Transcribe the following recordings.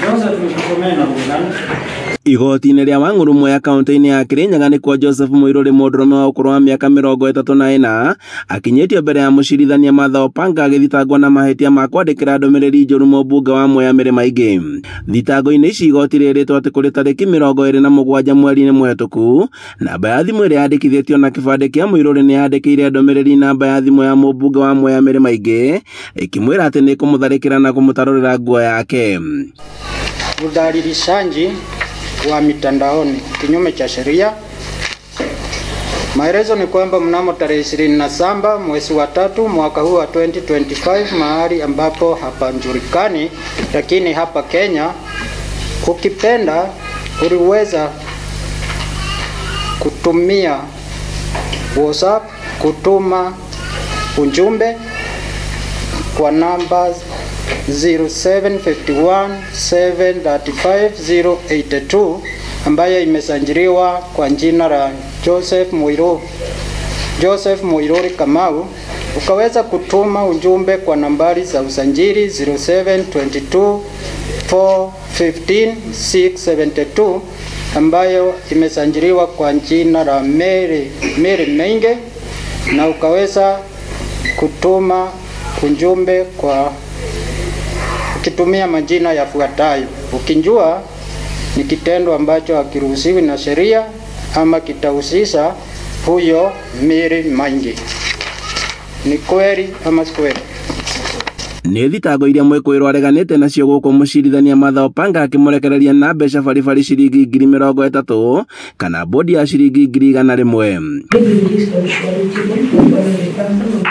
Joseph, nikusomee na lugha gani? Igoti-inĩ rĩa Wang'ũrũ Mwea kaunti-inĩ ya Kirinyaga nĩkuo Joseph Mũirũrĩ mũndũrũme wa ũkũrũ wa mĩaka 34 akinyĩtio mbere ya mũcirithania Martha Opanga agĩthitangwo na mahĩtia ma kwandĩkĩra ndũmĩrĩri njũru mũmbunge wa Mwea Mĩrĩma Ingĩ. Thitango-inĩ ici igoti rĩrĩtwo atĩ kũrĩ tarĩki 27 mweri-inĩ mũhetũku namba ya thimũ ĩrĩa yandĩkithĩtio na kĩbandĩ kĩa Mũirũrĩ nĩ yandĩkĩire ndũmĩrĩri namba ya thimũ ya mũmbunge wa Mwea Mĩrĩma Ingĩ ĩkĩmwĩra atĩ nĩ ĩkũmũtharĩkĩra na kũmũtarũrĩra nguo yake. Udhalilishaji wa mitandaoni kinyume cha sheria. Maelezo ni kwamba mnamo tarehe 27 mwezi wa tatu mwaka huu wa 2025 mahali ambapo hapajulikani, lakini hapa Kenya, ukipenda uliweza kutumia WhatsApp kutuma ujumbe kwa namba 0751 735 082 ambayo imesajiliwa kwa jina la Joseph Muiruri Kamau. Ukaweza kutuma ujumbe kwa nambari za usajili 0722 415 672 ambayo imesajiliwa kwa jina la Mary Menge, na ukaweza kutuma ujumbe kwa ukitumia majina yafuatayo, ukijua ni kitendo ambacho hakiruhusiwi na sheria ama kitahusisha huyo Mary Maingi. Ni kweli ama si kweli? Nĩ thitango iria mwĩkũĩrwo areganĩte nacio gũkũ mũcirithania Martha Opanga akĩmũrekereria na mbeca baribari ciringi 30,000 kana bodi ya ciringi 100,000. Be released on surety bond of 100,000 on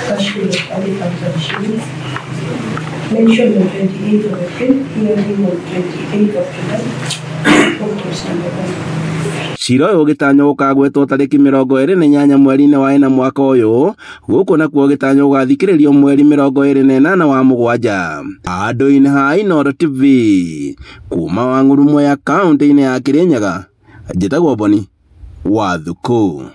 cash bail of 30,000 shillings. Mentioned on 28th of April, hearing on 28th of July. Court was number one. Cira ũyũ ũgĩtanywo gũkagwetwo tarĩki 28 mweri-inĩ wa ĩna mwaka ũyũ, gũkũ nakuo ũgĩtanywo gũgathikĩrĩrio mweri 28 wa mũgwanja. Handũ-inĩ ha Inooro TV kuma Wang'ũrũ Mwea kaunti-inĩ ya Kirinyaga, njĩtagwo Boni wa Thukũ.